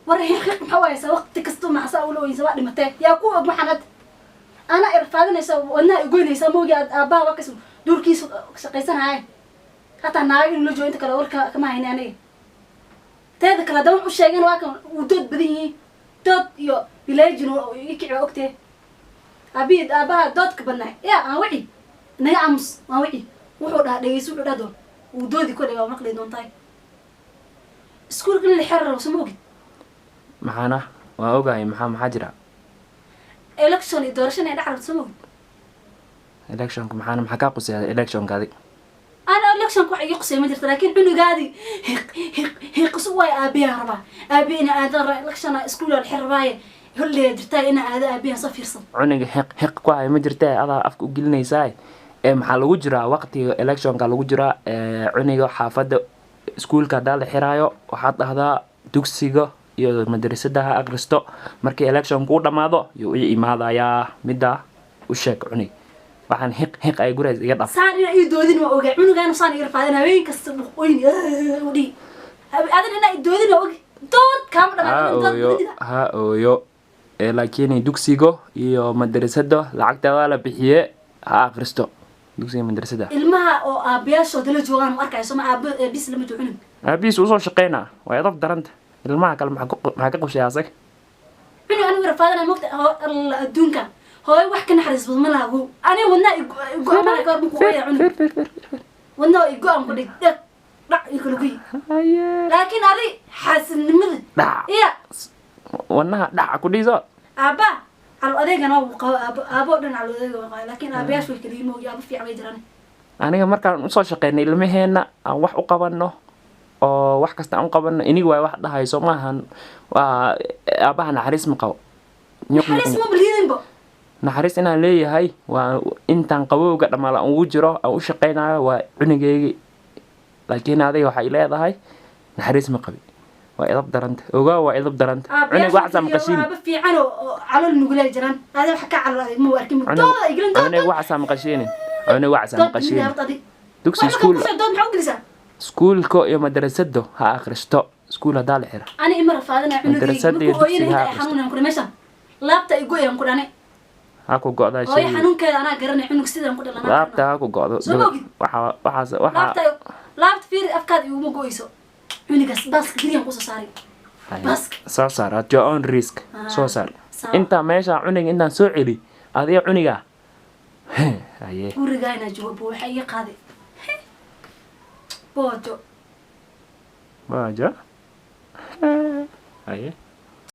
War xiiq maxaa waayeysaa? Waqti kasta maxaa ula oyeysa? Waa dhimatee, yaa ku og? Maxaan hadda anaa irfaadinaysa, wadnaha igoynaysa moogi. Aad aabbaha waa kas duurkiisa shaqaysanaya, hataa naaga inuu la joogo inta kale warka kama hayna aniga. Teeda kale haddana wax u sheegeen, waa kan wuu dood badan yihiin, dood iyo bilaajin ii kici, waa ogtee. Aabihi, aabaha doodka badnaa ya aan wici naga aamus, waan wici. Wuxuu dhahaa dhegeyso, wuxuu dhaha doon wuu doodi koley, waa maqli doontahay. Iskuulka in la xero rabo, soo ma ogid? Maxaana? Waa ogahay. Maxaa jira? Election iyo doorasho inay dhac rabto, soo ma ogid? Electionka maxaana? Maxaa kaa quseeya electionka adi? Ana electionka wax iga qusay ma jirta, laakiin cunugaadii hiq hiq hiqisu waay. Aabiyaa rabaa, aabiya ina aadan rabaa. Electiona iskuul la xir rabaaye, holleya jirtaa ina aado, aabiyan soo fiirsan. Cuniga xiq xiq ku haya ma jirta, adaa afka u gelinaysaa. Ee maxaa lagu jiraa? Waqtiga electionka lagu jiraa. Ee cuniga xaafadda iskuulka haddaa la xiraayo, waxaad dhahdaa dugsiga iyo madrasada ha akhristo. Markii electionka u dhammaado yuu i imaadayaa. Middaa u sheeg cunig. Waxaan xiq xiq ay gurays iga dhaf. Saan ina ii doodin waa ogaa. Cunugaana saan ii rafaadin, habeen kasta oyn u dhihi. Adin ina ii doodin waa ogi, dood kaama Ha dhamaan dood ooyo badnida. Ha ooyo ee, laakiin dugsiga iyo madrasada lacagta waa la bixiye, ha akhristo dugsiga madrasada. Ilmaha oo aabayaashooda la joogaan ma arkaayo, soma? Aabo bis lama joogo cunug. Aabihiis usoo shaqeynaa, waa edab daranta. Ilmaha kale maxaa ka qabshay asaga? Cunug anigu rafaadana mogta. Alla, adduunka hooyo wax ka naxariis badan ma laha. Go aniga wadnaa igo-amana ka hor markuu ooya cunug. Fir, fir, fir, fir. Wadnaa igo-an ku dhig dheg dhac iyo kala goy. Haye. Laakiin adi xaasidnimada Dhac. Iya. Wadnaha dhac ku dhiiso. Aabba calo adeegana waa qabo, aabo aabo dhan calo adeega waa qaba, laakiin aabayaashu way kala yihiin moogi, aabo fiican way jiraan. Aniga markaan usoo shaqeynay ilmaheena, aan wax u qabano oo wax kasta aan u qabano, iniga waay wax dhahayso maahan. Waa aabaha naxariis ma qabo. Nyuq, nyuq, naxariis nyuq. Ma balidinbo. Naxariis inaan leeyahay waa intaan qabowga dhamaala aan ugu jiro, aan u shaqeynayo, waa cunugeygi. Laakiin adiga waxay leedahay naxariis ma qabi. Waa idab daranta, ogaa, waa idab daranta. Cunug waxaasa maqashiin. Aaba fiican oo calool nugulay jiraan, adi wax ka calool adeeg ma arkin dooda iglin dood. Cunug waxaasa maqashiinin, cunug waxaasa dood maqashiinin. Adi dugsi wax iskuul markaa dood maxaa u gelisaa? Iskuulka iyo madrasado ha akhristo. Iskuul haddaa la xira Ani ima rafaadana cunugayga. Madrasada iyo Markuu hooyana dugsiga ha inta ay akhristo. xanuunan kudha, meeshan laabta ay goyaan ku dhane. Ha ku go'daa. Hooyo Shay xanuunkeeda anaa garanay. Cunug sidaan ku dhalan. Laabta ha ku go'do. Soo ma ogid? Waxa waxaas waxa Laabta, laabta fiiri, afkaada iguma go'ayso. Cunugaas baaska geriyan kusoo saaray baaska. Soo saar at your own risk. Ah, soo saar. Sawa. Intaa meesha cuniga intaan soo celi, adiga cuniga haye. Gurigaa inaa joogo bo waxaa iga qaaday boojo. Waaja haye.